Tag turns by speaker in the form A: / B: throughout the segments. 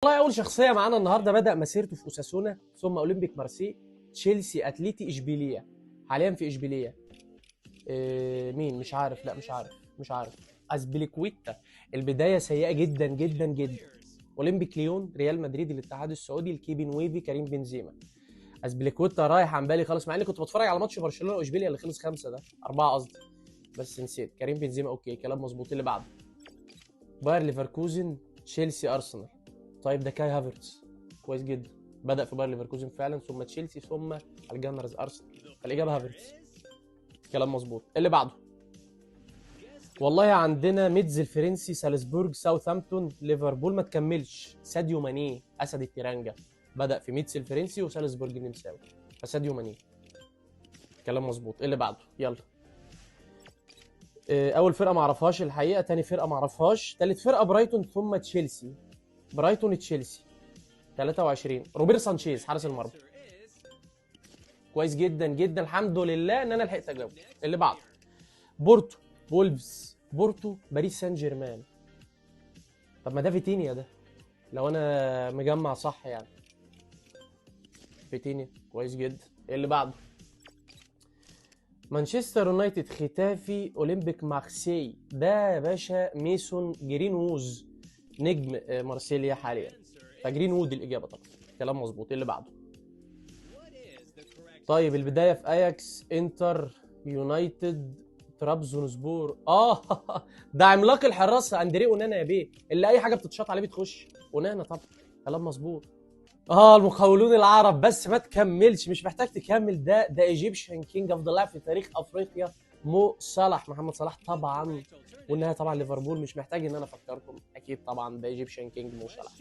A: والله اول شخصية معانا النهارده بدا مسيرته في اوساسونا، ثم اولمبيك مارسي، تشيلسي، اتليتي، اشبيلية، حاليا في اشبيلية. مين؟ مش عارف، لا مش عارف، مش عارف. ازبيليكويتا. البداية سيئه جدا جدا جدا. اولمبيك ليون، ريال مدريد، الاتحاد السعودي، الكيبي نويفي، كريم بنزيما. ازبيليكويتا رايح عن بالي خالص، مع اني كنت بتفرج على ماتش برشلونة واشبيليه اللي خلص 5 ده، 4 قصدي، بس نسيت. كريم بنزيما okay، كلام مظبوط. اللي بعده باير ليفركوزن، تشيلسي، ارسنال. طيب ده كاي هافرتز، كويس جدا، بدأ في باير ليفركوزن فعلا، ثم تشيلسي، ثم الجانرز، ارسنال. فالاجابه هافرتز، كلام مظبوط. اللي بعده والله عندنا ميدز الفرنسي، سالزبورج، ساوثهامبتون، ليفربول. ما تكملش. ساديو ماني اسد التيرانجا، بدأ في ميدز الفرنسي وسالزبورج النمساوي، فساديو ماني، كلام مظبوط. اللي بعده يلا. اول فرقه ما اعرفهاش الحقيقة، تاني فرقه ما اعرفهاش، تالت فرقه برايتون ثم تشيلسي. برايتون تشيلسي 23، روبير سانشيز حارس المرمى، كويس جدا جدا، الحمد لله ان انا لحقت اجاوب. اللي بعده بورتو، وولفز، بورتو، باريس سان جيرمان. طب ما ده فيتينيا ده لو انا مجمع صح يعني، فيتينيا كويس جدا. اللي بعده مانشستر يونايتد، ختافي، اولمبيك مارسيي. ده يا باشا ميسون جرينوز، نجم مارسيليا حاليا، فجرين وود الاجابة طبعا، كلام مظبوط. اللي بعده طيب البداية في اياكس، انتر، يونايتد، ترابزون سبور. ده عملاق الحراسة اندريه اونانا يا بيه، اللي اي حاجة بتتشاط عليه بتخش. اونانا طبعا، كلام مظبوط. المقاولون العرب، بس ما تكملش، مش محتاج تكمل. ده Egyptian King، افضل لاعب في تاريخ افريقيا، مو صلاح، محمد صلاح طبعا. والنهاية طبعا ليفربول، مش محتاج ان انا افكركم اكيد طبعا، ده Egyptian King مو صلاح.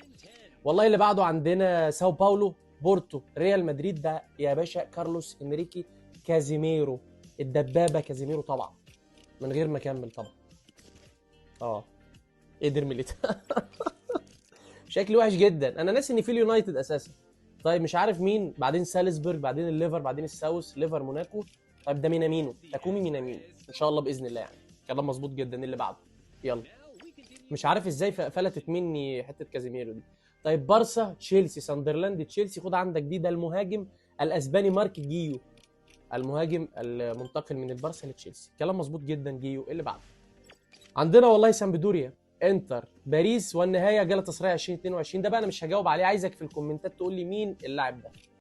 A: والله اللي بعده عندنا ساو باولو، بورتو، ريال مدريد. ده يا باشا كارلوس انريكي كازيميرو، الدبابة كازيميرو طبعا، من غير ما اكمل طبعا. قدر ميليتاو شكل وحش جدا، انا ناسي ان في اليونايتد اساسا. طيب مش عارف مين، بعدين سالزبورج، بعدين الليفر، بعدين الساوث، ليفر، موناكو. طيب ده مينامينو، تاكومي مينامينو ان شاء الله باذن الله يعني، كلام مظبوط جدا. اللي بعده يلا، مش عارف ازاي فلتت مني حتة كازيميرو دي. طيب بارسا، تشيلسي، ساندرلاند، تشيلسي. خد عندك دي، ده المهاجم الاسباني مارك جيو، المهاجم المنتقل من البارسا لتشيلسي، كلام مظبوط جدا جيو. اللي بعده عندنا والله سامبدوريا، انتر، باريس، والنهاية جالاتا سراي 2022. ده بقى انا مش هجاوب عليه، عايزك في الكومنتات تقول لي مين اللاعب ده.